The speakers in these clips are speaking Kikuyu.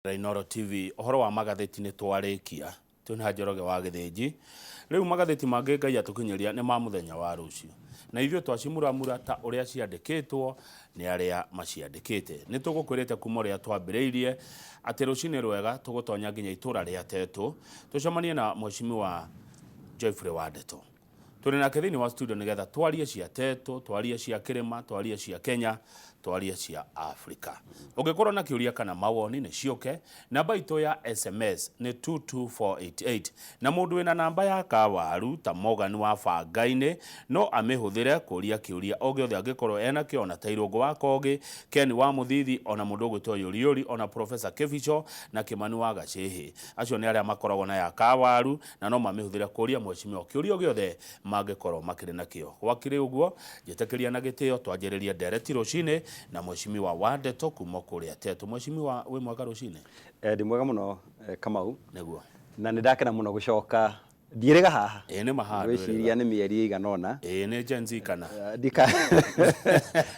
Inooro TV ũhoro wa magathĩti nĩ twarĩkia twĩna Njoroge wa Gĩthĩnji rĩu magathĩti mangĩ Ngai atũkinyĩria nĩ ma mũthenya wa rũciũ na ithuĩ twacimuramura ta ũrĩa ciandĩkĩtwo nĩ arĩa maciandĩkĩte. Nĩ tũgũkwĩrĩte kuma ũrĩa twambĩrĩirie atĩ rũcinĩ rwega tũgũtonya nginya itũra rĩa Tetũ tũcemanie na Mheshimiwa Geoffrey Wandeto. Tũrĩ nake thĩinĩ wa studio nĩgetha twarie cia Teto, twarie cia kĩrĩma, twarie cia Kenya, twarie cia Afrika. Ũngĩkorwo na kĩũria kana mawoni nĩ ciũke, namba itũ ya SMS nĩ 22488. Na mũndũ wĩna namba ya kawaru ta Morgan wa Bangainĩ no amĩhũthĩre kũria kĩũria o gĩothe angĩkorwo enakĩo, ona ta Irũngũ wa Kogĩ, Ken wa Mũthithi, ona mũndũ ũgwĩtwo Yũriyũri, ona Professor Kĩbico na Kĩmani wa Gacĩhĩ. Acio nĩ arĩa makoragwo na ya kawaru na no mamĩhũthĩre kũria mheshimiwa kĩũria o gĩothe mangĩkorwo makĩrĩ nakĩo. Gwakĩrĩ ũguo, njĩtĩkĩria na gĩtĩo twanjĩrĩrie ndereti rũcinĩ na mheshimiwa wa ndeto kuma kũrĩa Tetu. Mheshimiwa, wĩ mwega rũcinĩ? Ndĩ mwega mũno Kamau. Nĩguo. Na nĩ ndakena mũno gũcoka ndiĩrĩga haha. Ĩĩ nĩ ma haha Ngwĩciria nĩ mĩeri ĩigana ũna. Ĩĩ nĩ Gen Z kana? Ndika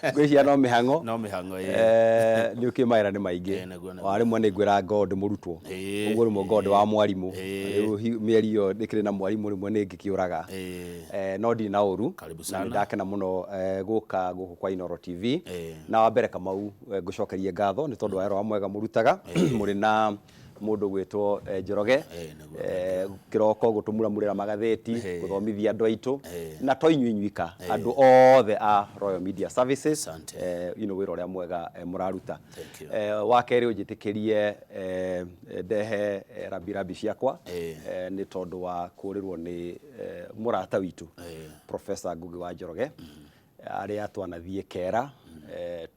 ngwĩciria no mĩhang'o. No mĩhang'o ĩĩ. Nĩ ũkĩũĩ mawĩra nĩ maingĩ. Ĩĩ nĩguo nĩguo. Wa rĩmwe nĩ ngwĩra ngorwo ndĩ mũrutwo. Ĩĩ. Ũguo rĩmwe ngorwo ndĩ wa mwarimũ. Ĩĩ. Rĩu mĩeri ĩyo ndĩkĩrĩ na mwarimũ rĩmwe nĩ ngĩkĩũraga. Ĩĩ. No ndirĩ na ũru. Karibu Na sana. nĩ ndakena mũno gũka gũkũ kwa Inooro TV. Ĩĩ. Na wa mbere Kamau ngũcokerie ngatho nĩ tondũ wa wĩra mwega mũrutaga. Mũrĩ na mũndũ ũgwĩtwo Njoroge. Ĩĩ nĩguo. Kĩroko gũtũmuramurĩra magathĩti, Ĩĩ. gũthomithia andũ aitũ. Ĩĩ. Na to inyuĩ inyuika, andũ othe a Royal Media Services. Asante. Wĩra ũrĩa mwega mũraruta. Thank you. Wa kerĩ ũnjĩtĩkĩrie ndehe rambirambi ciakwa nĩ tondũ wa kũrĩrwo nĩ mũrata witũ Professor Ngugi wa Njoroge arĩa twanathiĩ kera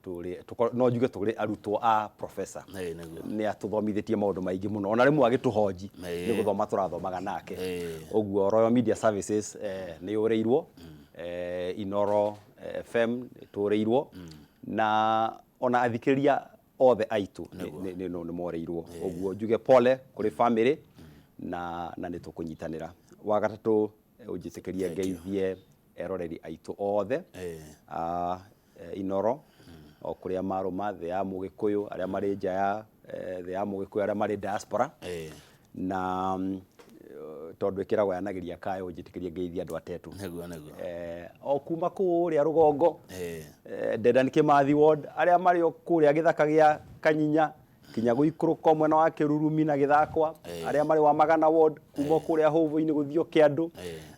tũrĩ no njuge tũrĩ arutwo a professor. Nĩ atũthomithĩtie maũndũ maingĩ mũno ona rĩmwe agĩtũhonji nĩ gũthoma tũrathomaga nake. Ũguo Royal Media Services nĩ yũrĩirwo, Inooro FM nĩ tũrĩirwo na ona athikĩrĩria othe aitũ nĩ morĩirwo. Ũguo njuge pole kũrĩ family na nĩ tũkũnyitanĩra. Wa gatatũ ũnjĩtĩkĩrie ngeithie eroreri aitũ othe a Inooro o kũrĩa marũma thĩ ya Mũgĩkũyũ, arĩa marĩ nja ya thĩ ya Mũgĩkũyũ, arĩa marĩ diaspora. Na tondũ ĩkĩragwo yanagĩria kayũ njĩtĩkĩrie ngeithie andũ atetũ. Nĩguo nĩguo. O kuma kũrĩa rũgongo, Dedan Kimathi ward, arĩa marĩ o kũrĩa gĩthaka gĩa Kanyinya kinya gũikũrũka mwena wa Kĩrurumi na Gĩthakwa, arĩa marĩ wa Magana ward kuma kũrĩa Hũbũ-inĩ gũthiĩ o Kĩandũ,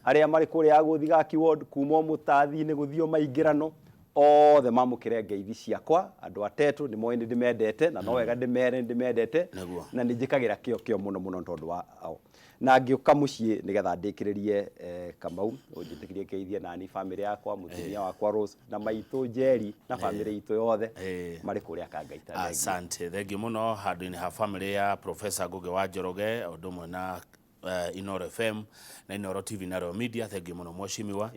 arĩa marĩ kũrĩa Gũthigaki ward kuma o Mũtathi-inĩ gũthiĩ o Maingĩrano, othe mamũkĩre ngeithi ciakwa. Andũ atetũ nĩ moĩ nĩ ndĩmendete na no wega ndĩmere nĩ ndĩmendete na nĩ njĩkagĩra kĩo kĩo mũno mũno nĩ tondũ wa ao. Na ngĩũka mũciĩ nĩgetha ndĩkĩrĩrie Kamau, ũnjĩtĩkĩrie ngeithie nani famĩlĩ yakwa, mũtumia wakwa Rose na maitũ Njeri na famĩlĩ itũ yothe marĩ kũrĩa Kangaita. Thengiũ. Asante, thengiũ mũno handũ-inĩ ha famĩlĩ ya Professor Ngugi wa Njoroge o ũndũ ũmwe na Inooro FM na Inooro TV na Royal Media. Thengiũ mũno mheshimiwa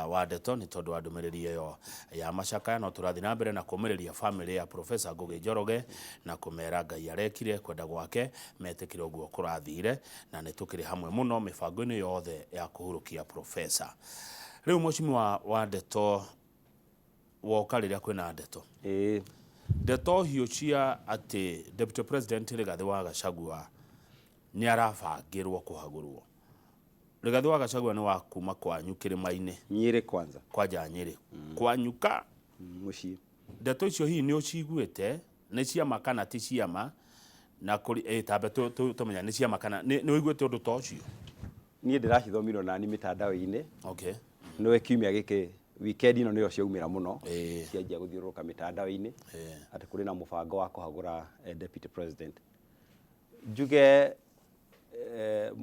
wa ndeto nĩ tondũ wa ndũmĩrĩri ĩyo ya macakaya. No tũrathiĩ na mbere na kũmĩrĩria famĩlĩ ya Professor Ngugi Njoroge na kũmera Ngai arekire kwenda gwake metĩkĩre ũguo kũrathire, na nĩ tũkĩrĩ hamwe mũno mĩbango-inĩ yothe ya kũhurũkia Professor. Rĩu mheshimiwa wa ndeto, woka rĩrĩa kwĩna ndeto. Ĩĩ. Ndeto hiũ cia atĩ Deputy President Rigathĩ wa Gachagua nĩ arabangĩrwo kũhagũrwo. Rigathĩ wa Gachagua nĩ wa kuma kwanyu kĩrĩma-inĩ. Nyĩrĩ kwanza. Kwanja Nyĩrĩ. Kwanyu ka? Mũciĩ. Ndeto icio hihi nĩ ũciguĩte, nĩ ciama kana ti ciama? Na kũri, ĩ tambe tũmenya nĩ ciama kana, nĩ ũiguĩte ũndũ ta ũcio? Niĩ ndĩracithomire onani mĩtandao-inĩ. Okay. Nĩwe kiumia gĩkĩ, weekend ĩno nĩyo ciaumĩra mũno. Cianjia gũthiũrũrũka mĩtandao-inĩ. Atĩ kũrĩ na mũbango wa kũhagũra deputy president. Njuge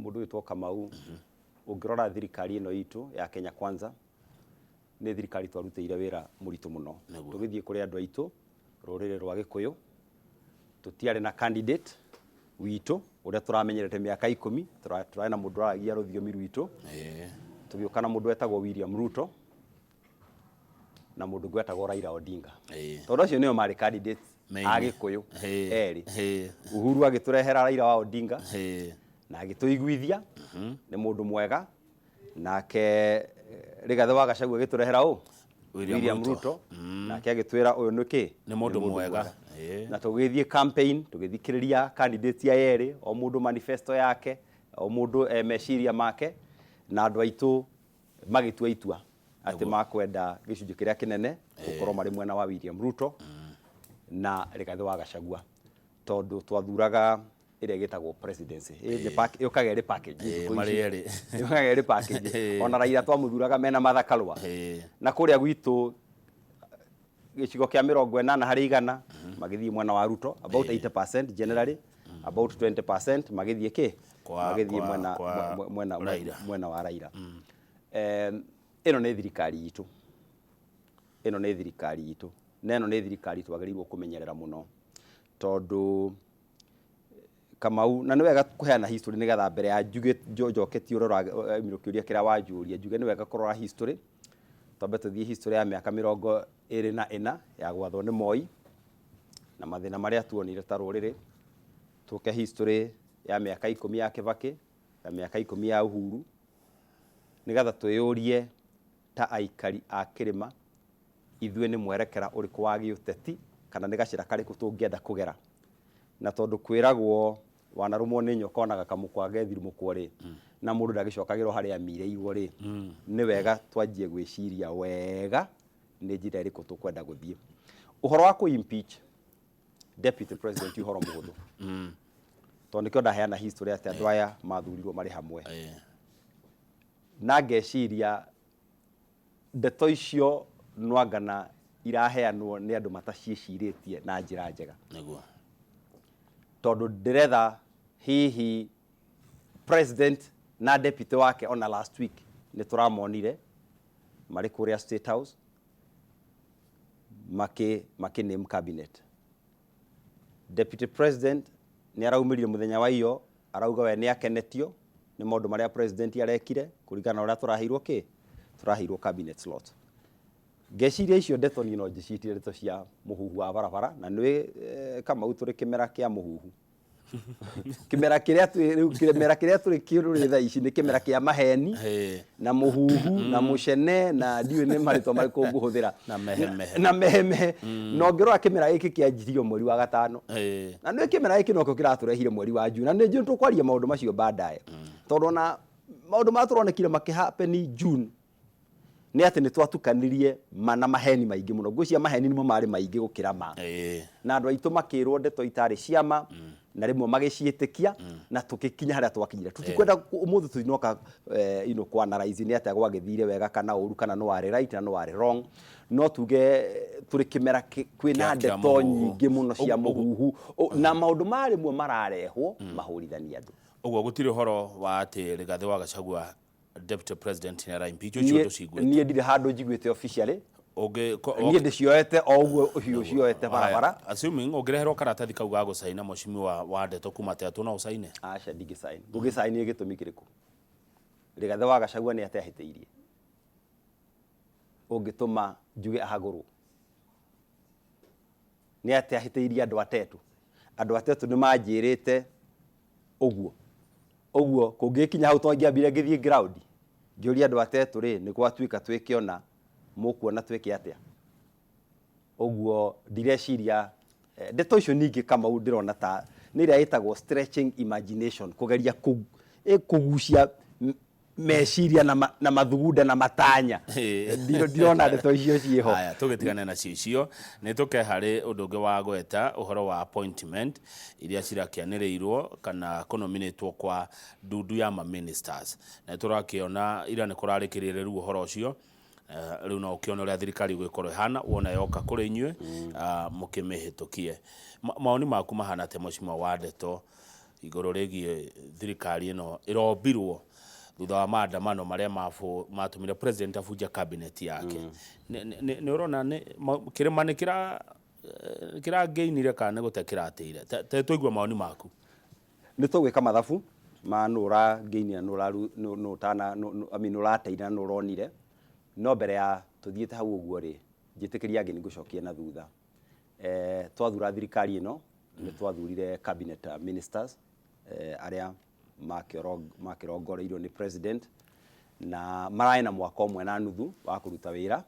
mũndũ wĩtwo Kamau, ũngĩrora thirikari ĩno itũ ya Kenya Kwanza, nĩ thirikari twarutĩire wĩra mũritũ mũno. Tũgĩthiĩ kũrĩ andũ aitũ, rũrĩrĩ rwa Gĩkũyũ, tũtiarĩ na candidate witũ ũrĩa tũramenyerete mĩaka ikũmi, tũrarĩ na mũndũ ũraragia rũthiomi rwitũ. Tũgĩũka na mũndũ wetagwo William Ruto na mũndũ ũngĩ wetagwo Raila Odinga. Tondũ acio nĩo marĩ candidates a Gĩkũyũ erĩ. Uhuru agĩtũrehera Raila wa Odinga na agĩtũiguithia nĩ mũndũ mwega. Nake Rigathĩ wa Gachagua agĩtũrehera ũ? William Ruto. Nake agĩtwĩra ũyũ nĩ kĩ? Nĩ mũndũ mwega. Na tũgĩthiĩ campaign, tũgĩthikĩrĩria candidates aya erĩ, o mũndũ manifesto yake, o mũndũ meciria make, na andũ aitũ magĩtua itua atĩ makwenda gĩcunjĩ kĩrĩa kĩnene gũkorwo marĩ mwena wa William Ruto na Rigathĩ wa Gachagua, tondũ twathuraga ĩrĩa ĩgĩtagwo presidency. Yũkaga ĩrĩ package. Thikũ marĩ ici. erĩ. Yũkaga ĩrĩ package. Ona Raila twamũthuraga mena Martha Karua. Na kũrĩa gwitũ gĩcigo kĩa 80% magĩthiĩ mwena wa Ruto, about 80% generally, about 20% magĩthiĩ kĩ magĩthiĩ mwena kwa mwena Raila. Mwena wa Raila. Ĩno nĩ thirikari itũ, ĩno nĩ thirikari itũ, na ĩno nĩ thirikari twagĩrĩirwo kũmenyerera mũno, tondũ Kamau, na nĩ wega kũheana history nĩgetha mbere ya njuge njoketie ũrĩa kĩũria kĩrĩa wanjũria, njuge nĩ wega kũrora history. Twambe tũthiĩ history ya mĩaka 24 ya gwathwo nĩ Moi na mathĩna marĩa tuonire ta rũrĩrĩ, tũke history ya mĩaka 10 ya Kibaki na mĩaka 10 ya Uhuru, nĩgetha twĩyũrie ta aikari a kĩrĩma, ithuĩ nĩ mwerekera ũrĩkũ wa gĩũteti kana nĩ gacĩra karĩkũ tũngĩenda kũgera. Na tondũ kwĩragwo wanarũmwo nĩ nyoka ona gakamũkwa gethirumũkwo rĩ, na mũndũ ndagĩcokagĩrwo harĩa amirĩirwo rĩ, nĩ wega twanjie gwĩciria wega nĩ njĩra ĩrĩkũ tũkwenda gũthiĩ. Ũhoro wa kũ impeach deputy president ti ũhoro mũhũthũ, tondũ nĩkĩo ndaheana history atĩ andũ aya mathurirwo marĩ hamwe. Na ngeciria ndeto icio nwangana iraheanwo nĩ andũ mataciĩcirĩtie na njĩra njega. Tondũ ndĩretha hihi president na deputy wake, ona last week nĩ tũramonire marĩ kũrĩa State House makĩ name cabinet. Deputy president nĩ araumĩrire mũthenya wa iyo arauga we nĩ akenetio nĩ maũndũ marĩa president arekire kũringana na ũrĩa tũraheirwo kĩ tũraheirwo cabinet slot. Ngeciria icio ndeto niĩ no njĩciĩtire ndeto cia mũhuhu wa barabara, na nĩ Kamau tũrĩ kĩmera kĩa mũhuhu, kĩmera kĩrĩa twĩ rĩu, kĩmera kĩrĩa tũrĩ kĩrũrĩ thaa ici nĩ kĩmera kĩa maheni na mũhuhu na mũcene na ndiũĩ nĩ marĩtwa marĩkũ ngũhũthĩra. Na mehemehe. Na mehemehe. Na ũngĩrora kĩmera gĩkĩ kĩanjirio mweri wa gatano, na nĩ kĩmera gĩkĩ nokĩo kĩratũrehire mweri wa June, na nĩ njũĩ tũkwaria maũndũ macio baadaye, tondũ ona maũndũ marĩa tũronekire makĩhappen June nĩ atĩ nĩ twatukanirie ma na maheni maingĩ mũno. Ngwĩciria maheni nĩmo marĩ maingĩ gũkĩra ma, na andũ aitũ makĩrwo ndeto itarĩ ciama na rĩmwe magĩciĩtĩkia, na tũgĩkinya harĩa twakinyire. Tũtikwenda ũmũthĩ tũtinoka kũ analyze nĩ atĩa gwagĩthire wega kana ũru, kana no warĩ right na no warĩ wrong, no tuge tũrĩ kĩmera kwĩna Kĩa ndeto mũhuhu. nyingĩ mũno cia mũhuhu na maũndũ ma rĩmwe mararehwo mahũrithania andũ. Ũguo gũtirĩ ũhoro wa atĩ Rigathĩ wa Gachagua deputy president nĩ ara impeach ũcio tũciguĩte? Niĩ ndirĩ handũ njiguĩte officially. Ũngĩ Niĩ ndĩcioete o ũguo ũhiũ cioete barabara. Haya, assuming ũngĩreherwo karatathi kau ga gũcaina, mheshimiwa wa ndeto kuma Tetu, no ũcaine? Aca, ndingĩcain. Ngũgĩcain nĩ gĩtũmi kĩrĩkũ? Rigathĩ wa Gachagua nĩ atĩa ahĩtĩirie ũngĩtũma njuge ahagũrwo? Nĩ atĩa ahĩtĩirie andũ a Tetu? Andũ a Tetu nĩ manjĩrĩte ũguo ũguo kũngĩkinya hau, tondũ ngĩambire ngĩthiĩ ground ngĩũria andũ a Tetu rĩ, nĩ gwatuĩka twĩke ona mũkuona twĩke atĩa? Ũguo ndireciria ndeto icio. Ningĩ Kamau, ndĩrona ta nĩ ĩrĩa ĩtagwo stretching imagination, kũgeria kũgucia meciria na mathugunda na matanya. Ndirona ndeto icio ciĩho. Haya, tũgĩtigane nacio icio, nĩ tũke harĩ ũndũ ũngĩ wa gweta ũhoro wa appointment iria cirakĩanĩrĩirwo kana kũnominĩtwo kwa ndundu ya ma ministers, na tũrakĩona ira nĩ kũrarĩkĩrĩire rĩu ũhoro ũcio. Rĩu no ũkĩone ũrĩa thirikari ĩgũgĩkorwo ĩhana wona yoka kũrĩ inyuĩ, mũkĩmĩhĩtũkie. Mawoni maku mahana atĩa, mheshimiwa wa ndeto, igũrũ rĩgiĩ thirikari ĩno ĩrombirwo thutha wa maandamano marĩa matũmire president abunje cabinet yake? Nĩ ũrona kĩrĩma nĩ kĩra kĩrangĩinire kana nĩ gũte kĩratĩire? Te tũigue mawoni maku. Nĩ tũgwĩka mathabu ma nũ ũrangĩinire, nũ nũ ũtana I mean, nũ ũrateire na nũ ũronire, no mbere ya tũthiĩte hau ũguo rĩ, njĩtĩkĩria angĩ nĩ ngũcokia na thutha. Twathura thirikari ĩno, nĩ twathurire cabinet ministers arĩa makĩrongoreirio nĩ president, na mararĩ na mwaka ũmwe na nuthu wa kũruta wĩra,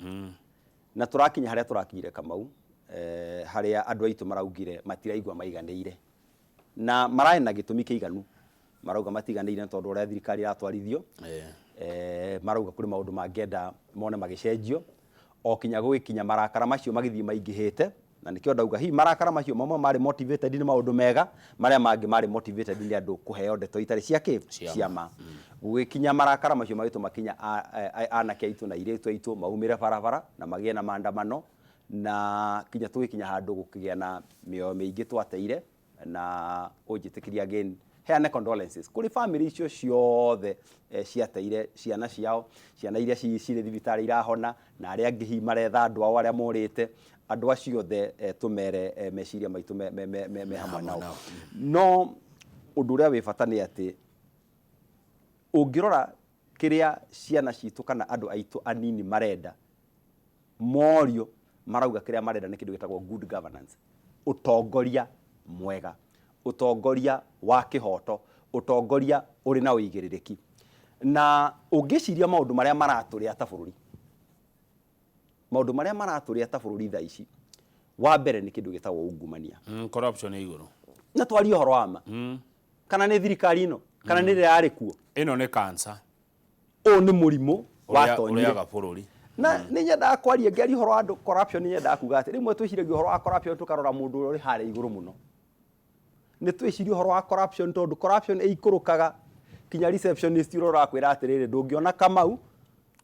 na tũrakinya harĩa tũrakinyire, Kamau. Harĩa andũ aitũ maraugire matiraigua maiganĩire na mararĩ na gĩtũmi kĩiganu. Marauga matiganĩire nĩ tondũ ũrĩa thirikari ĩratwarithio. Marauga kũrĩ maũndũ mangĩenda mone magĩcenjio, o kinya gũgĩkinya marakara macio magĩthiĩ maingĩhĩte. Na nĩkĩo ndauga hihi marakara macio mamwe marĩ motivated nĩ maũndũ mega, marĩa mangĩ marĩ motivated nĩ andũ kũheo ndeto itarĩ cia kĩ? Cia ma. Gũgĩkinya marakara macio magĩtũma kinya anake aitũ na airĩtu aitũ maumĩre barabara na magĩe na maandamano, na kinya tũgĩkinya handũ gũkĩgĩa na mĩoyo mĩingĩ twateire. Na ũnjĩtĩkĩrie again heane condolences kũrĩ family icio ciothe ciateire ciana ciao, ciana iria cirĩ thibitarĩ irahona, na arĩa angĩ hihi maretha andũ ao arĩa morĩte. Andũ acio othe tũmere meciria maitũ me hamwe nao. No ũndũ ũrĩa wĩ bata nĩ atĩ ũngĩrora kĩrĩa ciana citũ kana andũ aitũ anini marenda, morio marauga kĩrĩa marenda nĩ kĩndũ gĩtagwo good governance, ũtongoria mwega, ũtongoria wa kĩhoto, ũtongoria ũrĩ na ũigĩrĩrĩki. Na ũngĩciria maũndũ marĩa maratũrĩa ta bũrũri, maũndũ marĩa maratũrĩa ta bũrũri thaa ici, wa mbere nĩ kĩndũ gĩtagwo ungumania. Corruption ĩ igũrũ. Na twarie ũhoro wa ma, kana nĩ thirikari ĩno, kana nĩ ĩrĩa yarĩ kuo? Ĩno nĩ cancer. Ũyũ nĩ mũrimũ watonyire ũrĩaga bũrũri. Na nĩ nyendaga kwaria, ngĩaria ũhoro wa andũ corruption, nĩ nyendaga kuga atĩ rĩmwe twĩciragia ũhoro wa corruption tũkarora mũndũ ũrĩa ũrĩ harĩa igũrũ mũno. Nĩ twĩciria ũhoro wa corruption tondũ corruption ĩikũrũkaga kinya receptionist ũrĩa ũrakwĩra atĩrĩrĩ, ndũngĩona Kamau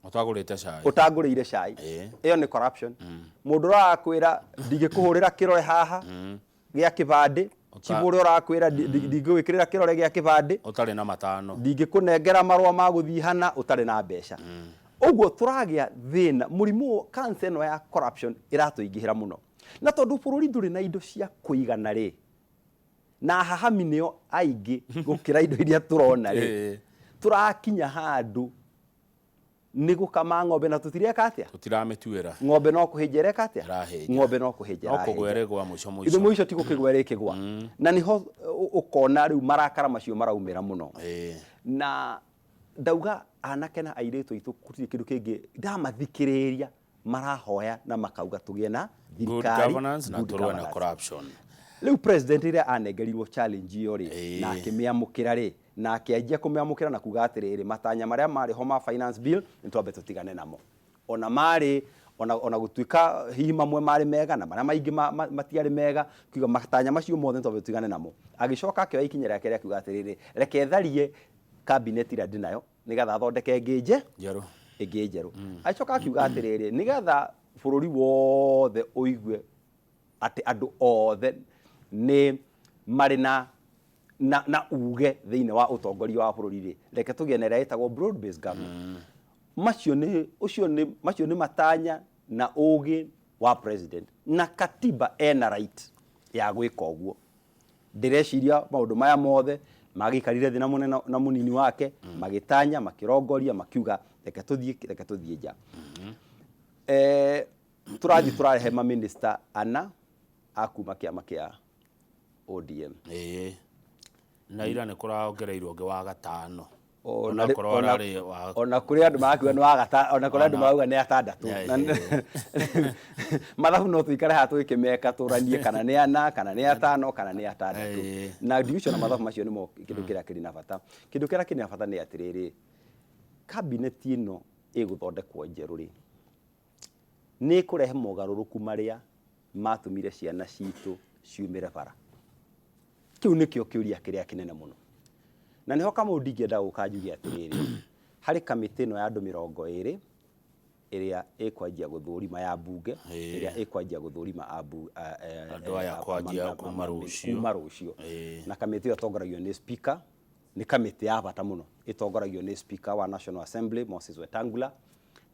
ũtagũrĩte cai, ũtangũrĩire cai. Ĩyo nĩ corruption. Mũndũ ũrĩa ũrakwĩra ndingĩkũhũrĩra kĩrore haha gĩa kĩbandĩ, chief ũrĩa ũrakwĩra ndingĩgwĩkĩrĩra kĩrore gĩa kĩbandĩ ũtarĩ na matano, ndingĩkũnengera marũa ma gũthiĩ hana ũtarĩ na mbeca. Ũguo tũragĩa thĩna, mũrimũ cancer ĩno ya corruption ĩratũingĩhĩra mũno. Na tondũ bũrũri ndũrĩ na indo cia kũigana rĩ, na ahahami nĩo aingĩ gũkĩra indo iria tũrona rĩ, tũrakinya handũ nĩ gũkama ng'ombe na tũtireka atĩa? Tũtiramĩtuĩra. Ng'ombe no kũhĩnja ĩreka atĩa? Ĩrahĩnja. Ng'ombe no kũhĩnja No ĩrahĩnja. kũgwa ĩrĩgwa mũico Ithe mũico. Mũico ti gũkĩgwa ĩrĩkĩgwa. Na nĩho ũkona rĩu marakara macio maraumĩra mũno. Na ndauga anake na airĩtu aitũ gũtirĩ kĩndũ kĩngĩ ndamathikĩrĩria marahoya na makauga tũgĩe na Good thirikari governance na good tũrũe na governance. corruption. Rĩu president rĩrĩa anengerirwo challenge ĩyo rĩ, na akĩmĩamũkĩra rĩ, na akĩanjia kũmĩamũkĩra na kuga atĩrĩrĩ, matanya marĩa marĩ ho ma finance bill nĩ twambe tũtigane namo. Ona marĩ ona gũtuĩka hihi mamwe marĩ mega na marĩa maingĩ matiarĩ mega, kiuga matanya macio mothe nĩ twambe tũtigane namo. Agĩcoka akĩoya ikinya rĩake rĩa kiuga atĩrĩrĩ, reke tharie cabinet ĩrĩa ndĩnayo nĩgetha athondeke ĩngĩ njerũ. Ĩngĩ njerũ. Agĩcoka akiuga atĩrĩrĩ, nĩgetha bũrũri wothe ũigue atĩ andũ othe nĩ marĩ na uge thĩinĩ wa ũtongoria wa bũrũri rĩ, reke tũgĩe na ĩrĩa ĩtagwo broad based government. Macio nĩ ũcio nĩ macio nĩ matanya na ũgĩ wa president, na katiba ena right ya gwĩka ũguo. Ndĩreciria maũndũ maya mothe magĩikarire thĩ na mũnene na mũnini wake, magĩtanya, makĩrongoria, makiuga reke tũthiĩ nja. Tũrathiĩ tũrarehe maminista ana a kuma kĩama kĩa ODM. Ĩĩ, na ira nĩ kũraongereirwo ũngĩ wa gatano. Ona Onakorwo ararĩ wa ona kũrĩ andũ marakiuga nĩ wa gata, ona kũrĩ andũ marauga nĩ atandatũ. Mathabu no tũikare haha tũgĩkĩmeka tũranie kana nĩ ana, kana nĩ atano, kana nĩ atandatũ. Na ndigwĩciria ona mathabu macio nĩmo kĩndũ kĩrĩa kĩrĩ na bata. Kĩndũ kĩrĩa kĩrĩ na bata nĩ atĩrĩrĩ, cabinet ĩno ĩgũthondekwo njerũ rĩ, nĩ ĩkũrehe mogarũrũku marĩa matũmire ciana citũ ciumĩre bara? Kĩu nĩkĩo kĩũria kĩrĩa kĩnene mũno. Na nĩho Kamau ndingĩenda gũka njuge atĩrĩrĩ, harĩ kamĩtĩ ĩno ya andũ 20 ĩrĩa ĩkwanjia gũthũrima ya mbunge, ĩrĩa ĩkwanjia gũthũrima Andũ aya kwanjia kuma rũciũ. Kuma rũciũ. Na kamĩtĩ ĩyo ĩtongoragio nĩ speaker, nĩ kamĩtĩ ya bata mũno, ĩtongoragio nĩ speaker wa National Assembly Moses Wetangula,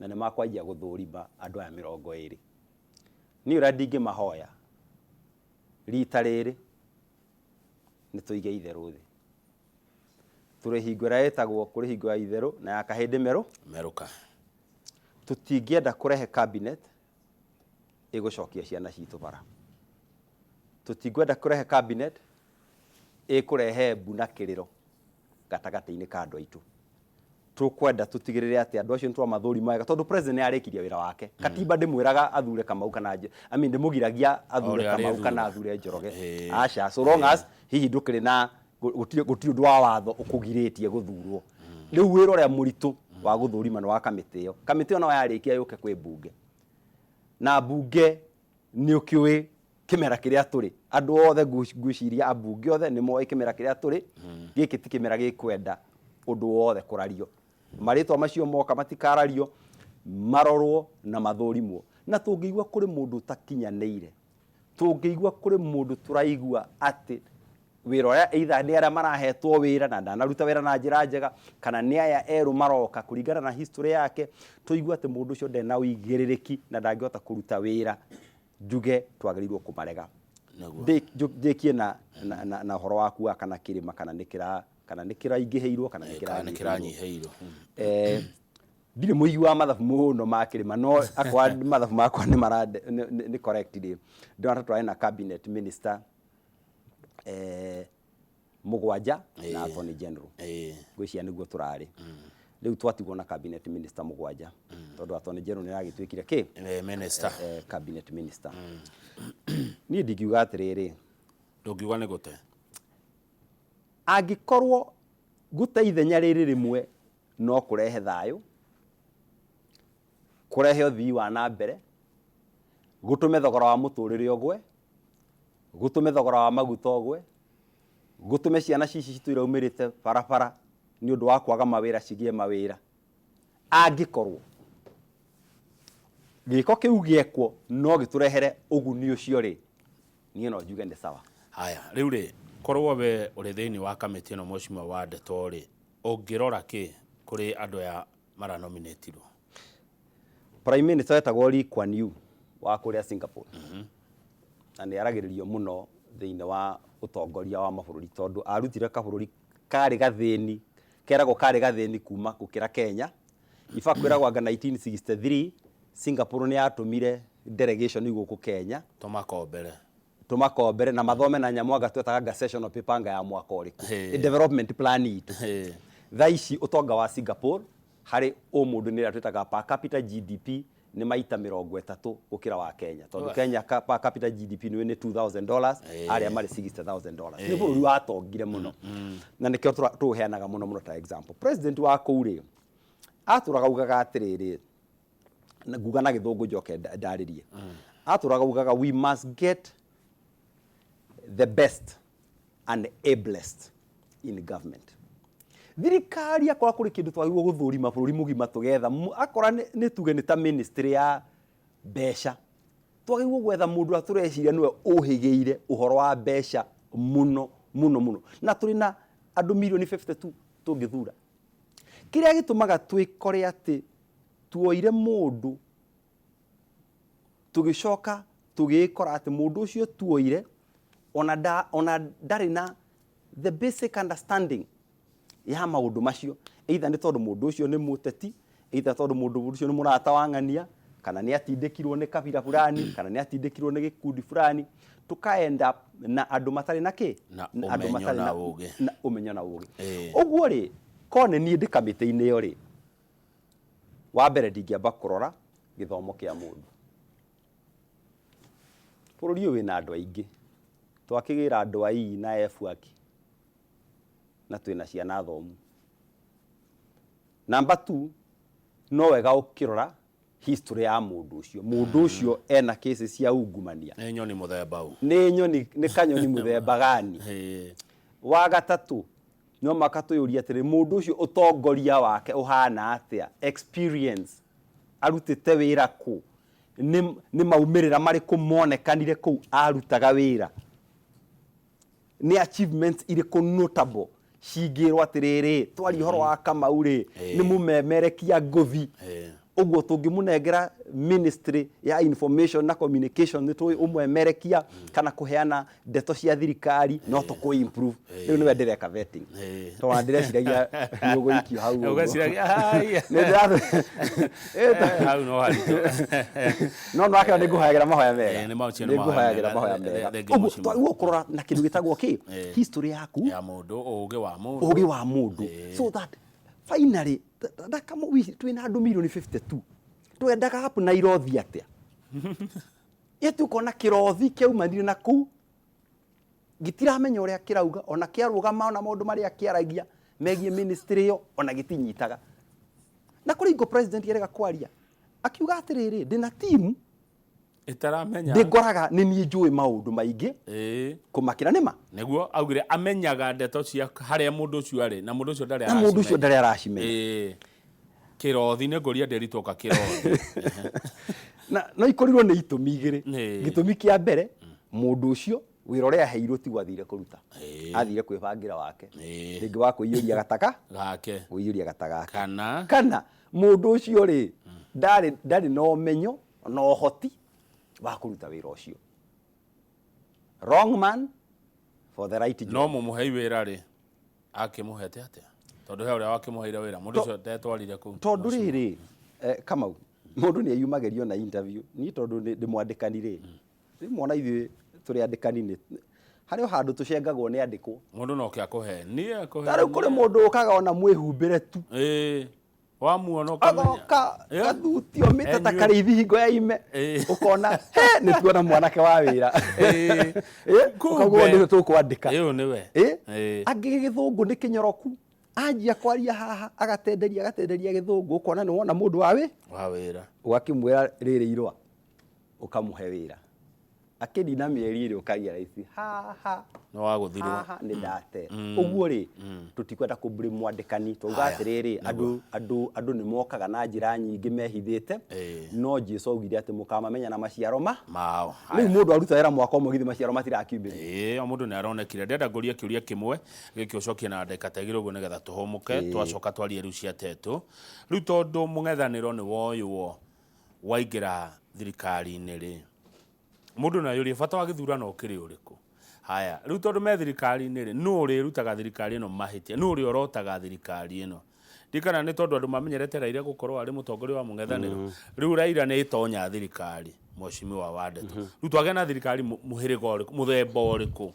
na nĩ makwanjia gũthũrima andũ aya 20. Niĩ ũrĩa ndingĩmahoya rita rĩrĩ nĩ tũige itherũ thĩ. Tũrĩ hingo ĩrĩa ĩtagwo kũrĩ hingo ya itherũ na ya kahĩndĩ merũ. Merũka. Tũtingĩenda kũrehe cabinet ĩgũcokia ciana citũ bara. Tũtingĩenda kũrehe cabinet ĩkũrehe mbu na kĩrĩro gatagatĩ-inĩ ka andũ aitũ. Tũkwenda tũtigĩrĩre atĩ andũ acio nĩ twamathũrima wega, tondũ president nĩ arĩkirie wĩra wake. Katiba ndĩmwĩraga athure Kamau kana I mean, ndĩmũgiragia athure Ũrĩa Kamau kana arĩthura. Athure Njoroge. Aca, so long as hihi ndũkĩrĩ na gũtirĩ ũndũ wa watho ũkũgirĩtie gũthurwo. Rĩu wĩra ũrĩa mũritũ wa gũthũrima nĩ wa kamĩtĩ ĩyo. Kamĩtĩ ĩyo nayo yarĩkia yũke kwĩ mbunge, na mbunge nĩ ũkĩũĩ kĩmera kĩrĩa tũrĩ. Andũ othe ngwĩciria ambunge othe nĩ moĩ kĩmera kĩrĩa tũrĩ. Gĩkĩ ti kĩmera gĩkwenda ũndũ wothe kũrario. Marĩtwa macio moka matikarario, marorwo na mathũrimwo. Na tũngĩigua kũrĩ mũndũ ũtakinyanĩire, tũngĩigua kũrĩ mũndũ tũraigua atĩ wĩra ũrĩa, either nĩ arĩa marahetwo wĩra na ndanaruta wĩra na njĩra njega, kana nĩ aya erũ maroka, kũringana na history yake, tũigue atĩ mũndũ ũcio ndarĩ na ũigĩrĩrĩki na ndangĩhota kũruta wĩra, njuge twagĩrĩirwo kũmarega. Ndĩkie na ũhoro waku wa kana kĩrĩma kana nĩ kĩra kana nĩ kĩraingĩhĩirwo kana nĩ Kana nĩ kĩranyihĩirwo. Kĩranyihĩirwo. Ndirĩ mũigi wa mathabu mũno ma kĩrĩma, no akwa mathabu makwa nĩ mara nĩ correct rĩ, ndĩrona ta twarĩ na cabinet minister mũgwanja na attorney general. Ngwĩciria nĩguo tũrarĩ. Rĩu twatigwo na cabinet minister mũgwanja, tondũ attorney general nĩ aragĩtuĩkire kĩ? Minister. Cabinet minister. Niĩ ndingiuga atĩrĩrĩ, Ndũngiuga nĩ gũte. Angĩkorwo gũte ithenya rĩrĩ rĩmwe no kũrehe thayũ, kũrehe ũthii wa na mbere, gũtũme thogora wa mũtũrĩre ũgwe, gũtũme thogora wa maguta ũgwe, gũtũme ciana cici citũ iraumĩrĩte barabara nĩ ũndũ wa kwaga mawĩra cigĩe mawĩra. Angĩkorwo gĩko kĩu gĩekwo no gĩtũrehere ũguni ũcio rĩ, niĩ no njuge nĩ sawa. Haya, rĩu rĩ, korwo we ũrĩ thĩinĩ wa kamĩtĩ ĩno, mheshimiwa wa Ndeto rĩ, ũngĩrora kĩ kũrĩ andũ aya maranominatirwo? Prime Minister wetagwo Lee Kuan Yew wa kũrĩa Singapore, na nĩ aragĩrĩrio mũno thĩinĩ wa ũtongoria wa mabũrũri, tondũ arutire kabũrũri karĩ gathĩni, keragwo karĩ gathĩni kuma gũkĩra Kenya. In fact, kwĩragwo anga 1963 Singapore nĩ yatũmire delegation gũkũ Kenya Tũmakombere. Tũmakombere na mathome na nyamũ anga twetaga anga sessional paper anga ya mwaka ũrĩkũ. Development plan itũ. Thaa ici ũtonga wa Singapore harĩ ũmũndũ nĩ ĩrĩa twĩtaga per capita GDP nĩ maita 30 gũkĩra wa Kenya, tondũ Kenya per capita GDP nĩ $2000, arĩa marĩ $60,000. Nĩ bũrũri watongire mũno na nĩkĩo tũũheanaga mũno mũno ta example. President wa kũu rĩ, atũraga ugaga atĩrĩrĩ, na nguga na Gĩthũngũ njoke ndarĩrie. Atũraga ugaga, "We must get the best and ablest in government." Thirikari akora kũrĩ kĩndũ twagĩrĩirwo gũthũrima bũrũri mũgima tũgetha, akora nĩ tuge nĩ ta ministry ya mbeca, twagĩrĩirwo gwetha mũndũ ũrĩa tũreciria nĩwe ũhĩgĩire ũhoro wa mbeca mũno mũno mũno, na tũrĩ na andũ mirioni 52 tũngĩthura. Kĩrĩa gĩtũmaga twĩkore atĩ tuoire mũndũ, tũgĩcoka tũgĩkora atĩ mũndũ ũcio tuoire ona ndarĩ na the basic understanding ya maũndũ macio, either nĩ tondũ mũndũ ũcio nĩ mũteti, either tondũ mũndũ ũcio nĩ mũrata wa ng'ania, kana nĩ atindĩkirwo nĩ kabira fulani, kana nĩ atindĩkirwo nĩ gĩkundi fulani, tũka end up na andũ matarĩ na kĩ? Na Andũ ũmenyo matarĩ na ũgĩ. Na ũmenyo na ũgĩ. Ũguo rĩ, korwo nĩ niĩ ndĩ kamĩtĩ-inĩ ĩyo rĩ, wa mbere ndingĩamba kũrora gĩthomo kĩa mũndũ. Bũrũri ũyũ wĩna andũ aingĩ, twakĩgĩra andũ a E na F aki, na twĩna ciana thomu. Number two, no wega ũkĩrora history ya mũndũ ũcio. Mũndũ ũcio ena cases cia ungumania? Nĩ nyoni mũthemba ũ? Nĩ nyoni, nĩ kanyoni mũthemba gani? Wa gatatũ, no maka twĩyũrie atĩrĩ, mũndũ ũcio ũtongoria wake ũhana atĩa? Experience, arutĩte wĩra kũ? Nĩ maumĩrĩra marĩkũ monekanire kũu arutaga wĩra? Nĩ achievements irĩkũ notable cingĩrwo atĩrĩrĩ, twaria ũhoro wa Kamau rĩ, nĩ mũmemerekia ngũthi, ũguo tũngĩmũnengera ministry ya information na communication nĩ tũĩ ũmwemerekia kana kũheana ndeto cia thirikari no tũkũ improve. Rĩu nĩwe ndĩreka vetting, tondũ ndĩreciragia nĩ ũgũikio hau ũguo. Ũgeciragia, "Ai." Nĩ Hau no haritũ. No nĩ ngũhoyagĩra mahoya mega. Nĩ macio nĩ Nĩ mahoya ngũhoyagĩra mega. mahoya mega. Thengiũ, Ũguo mheshimiwa. twagĩrĩirwo kũrora na kĩndũ gĩtagwo kĩ? History yaku ya mũndũ, ũgĩ wa mũndũ. Ũgĩ wa mũndũ, so that Finally twĩna andũ milioni 52, twendaga app na irothi atĩa? Yet ũkona kĩrothi kĩaumanire na kũu gĩtiramenya ũrĩa kĩrauga, ona kĩarũgama, ona maũndũ marĩa kĩaragia megiĩ ministry ĩyo ona gĩtinyitaga. Na kũrĩ ingo president erega kwaria akiuga atĩrĩrĩ, ndĩna team ĩtaramenya ndĩngoraga nĩ niĩ njũĩ maũndũ maingĩ kũmakĩra nĩma. Nĩguo augire amenyaga ndeto cia harĩa mũndũ ũcio arĩ, na mũndũ ũcio ndarĩ na mũndũ ũcio ndarĩ aracimenya. Kĩrothi nĩ ngũria ndĩritwoka kĩrothi. Na no ikorirwo nĩ itũmi igĩrĩ. Gĩtũmi kĩa mbere, mũndũ ũcio wĩra ũrĩa aheirwo tiguo athire kũruta, athire kwĩbangĩra wake, rĩngĩ wa kũiyũria gataka gake, kũiyũria gata gake, kana kana mũndũ ũcio rĩ ndarĩ na ũmenyo na ũhoti wa kũruta wĩra ũcio. Wrong man for the right job. No mũmũhei wĩra rĩ, akĩmũhete atĩa? Tondũ he ũrĩa wakĩmũheire wĩra, mũndũ ũcio ndetwarire kũu. Tondũ rĩrĩ, Kamau, mũndũ nĩ eyumagĩrio na interview. Niĩ tondũ ndĩ mwandĩkani rĩ, rĩmwe ona ithuĩ tũrĩ andĩkani nĩ harĩ o handũ tũcengagwo nĩ andĩkwo. Mũndũ no ke akũhe. Niĩ akũhe. Ta rĩu kũrĩ mũndũ ũkaga ona mwĩhumbĩre tu. Wamuona ũkamenya. Agoka gathuti omĩte ta karĩithi hingo ya ime. Ũkona he nĩ tuona mwanake wa wĩra. Ũkauga nĩ tũkwandĩka. Ĩyo nĩwe. Angĩ gĩthũngũ nĩ kĩnyoroku. Anjia kwaria haha agatenderia agatenderia gĩthũngũ, ũkona nĩ wona mũndũ wa wĩ wa wĩra. Ũgakĩmwĩra rĩrĩ irũa, ũkamũhe wĩra. Akĩnina mĩeri ĩrĩ ũkagia raici haha nĩ wagũthirwo, haha nĩ ndate. Ũguo rĩ, tũtikwenda kũ blame mwandĩkani, twauga atĩrĩrĩ, andũ nĩ mokaga na njĩra nyingĩ mehithĩte, no Jesu augire atĩ mũkamamenya na maciaro mao. Rĩu mũndũ aruta wĩra mwaka ũmwe githĩ maciaro matirakiumĩria. O mũndũ nĩ aronekire. Ndĩrenda ngũrie kĩũria kĩmwe gĩkĩ ũcokie na ndagĩka ta igĩrĩ ũguo nĩgetha tũhũmũke, twacoka twarie rĩu cia Tetu. Rĩu tondũ mũng'ethanĩro nĩ woywo waingĩra thirikari-inĩ rĩ, mũndũ no ayũrie bata wa gĩthurano ũkĩrĩ ũrĩkũ? Haya, rĩu tondũ me thirikari-inĩ rĩ, nũ ũrĩrutaga thirikari ĩno mahĩtia? Nũ ũrĩorotaga thirikari ĩno? Ndikana nĩ tondũ andũ mamenyerete Raila gũkorwo arĩ mũtongoria wa mũng'ethanĩro. Rĩu Raila nĩ ĩtonya thirikari, mheshimiwa wa ndeto. Rĩu twagĩa na thirikari mũhĩrĩga ũrĩkũ, mũthemba ũrĩkũ?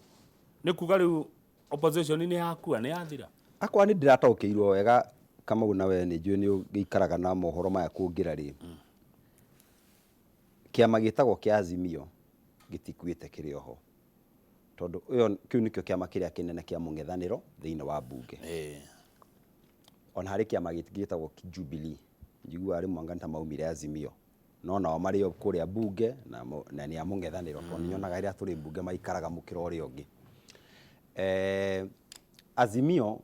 Nĩ kuga rĩu opposition nĩ yakua, nĩ yathira? Akwa nĩ ndĩrataũkĩirwo wega Kamau, na we nĩ njũĩ nĩ ũgĩikaraga na mohoro maya kũngĩra rĩ. Kĩama gĩtagwo kĩa Azimio gĩtikuĩte, kĩrĩ oho, tondũ ĩyo kĩu nĩkĩo kĩama kĩrĩa kĩnene kĩa mũng'ethanĩro thĩinĩ wa mbunge. Ona harĩ kĩama gĩtagwo Jubilee, njiguaga rĩmwe anga nĩ ta maumire Azimio, no nao marĩ o kũrĩa mbunge na nĩ a mũng'ethanĩro, tondũ nĩ nyonaga rĩrĩa tũrĩ mbunge maikaraga mũkĩra ũrĩa ũngĩ. Azimio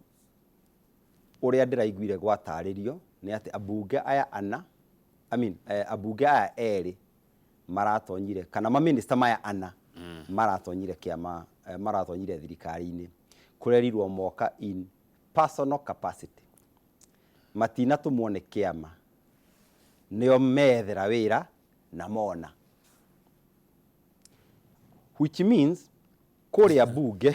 ũrĩa ndĩraiguire gwatarĩrio nĩ atĩ ambunge aya ana, I mean, ambunge aya erĩ maratonyire, kana maminista maya ana maratonyire kĩama, maratonyire thirikari-inĩ, kũrerirwo moka in personal capacity, matinatũmwo nĩ kĩama, nĩo methera wĩra na mona, which means kũrĩa mbunge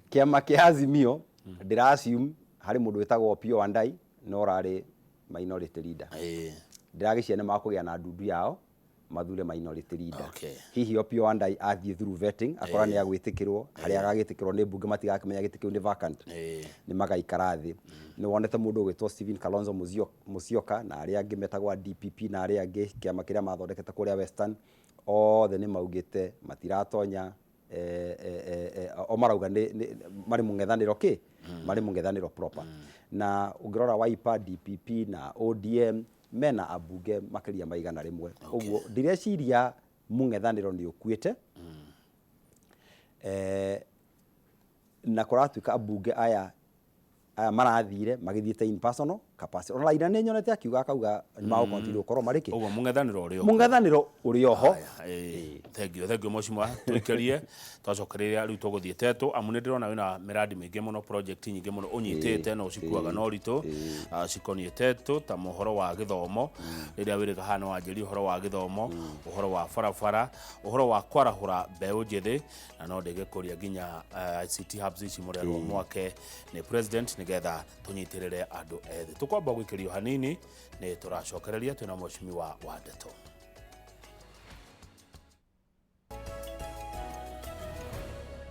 kĩama kĩa Azimio, ndĩra assume harĩ mũndũ wĩtagwo Opiyo Wandayi no ũrarĩ minority leader. Ndĩragĩcia nĩ makũgĩa na ndundu yao mathure minority leader. Hihi Opiyo Wandayi athiĩ through vetting akora nĩ agwĩtĩkĩrwo, harĩa agagĩtĩkĩrwo nĩ mbunge matigakĩmenya gĩtĩ kĩu nĩ vacant, nĩ magaikara thĩ. Nĩ wonete mũndũ ũgwĩtwo Stephen Kalonzo Musyoka na arĩa angĩ metagwo a DPP na arĩa angĩ kĩama kĩrĩa mathondekete kũrĩa Western, othe nĩ maugĩte matiratonya, o marauga nĩ marĩ mũng'ethanĩro kĩ marĩ mũng'ethanĩro proper. Na ũngĩrora Wiper, DPP na ODM mena ambunge makĩria ma 100. Ũguo ndireciria mũng'ethanĩro nĩ ũkuĩte. Na kũratuĩka ambunge aya marathire magĩthiĩte in personal capacity. Ona Raila nĩ nyonete akiuga akauga nĩ magũ continue gũkorwo marĩ kĩ. Ũguo mũng'ethanĩro ũrĩ oho. Mũng'ethanĩro ũrĩ oho. Thank you, thank you mheshimiwa. Tũikĩrie twacokereria rĩu tũgũthiĩ Tetu, amu nĩ ndĩrona wĩna mĩradi mĩingĩ mũno, project nyingĩ mũno ũnyitĩte na ũcikuaga na ũritũ, cikoniĩ Tetu, ta mohoro wa gĩthomo, rĩrĩa wĩrĩga haha nĩ wanjĩria ũhoro wa gĩthomo, ũhoro wa barabara, ũhoro wa kwarahũra mbeũ njĩthĩ, na no ndĩgĩkũria nginya ICT hubs ici mũrerwo mwake nĩ president nĩgetha tũnyitĩrĩre andũ ethĩ. Tũkwamba gwĩkĩrio hanini, nĩ tũracokereria twĩna mheshimiwa wa Ndeto.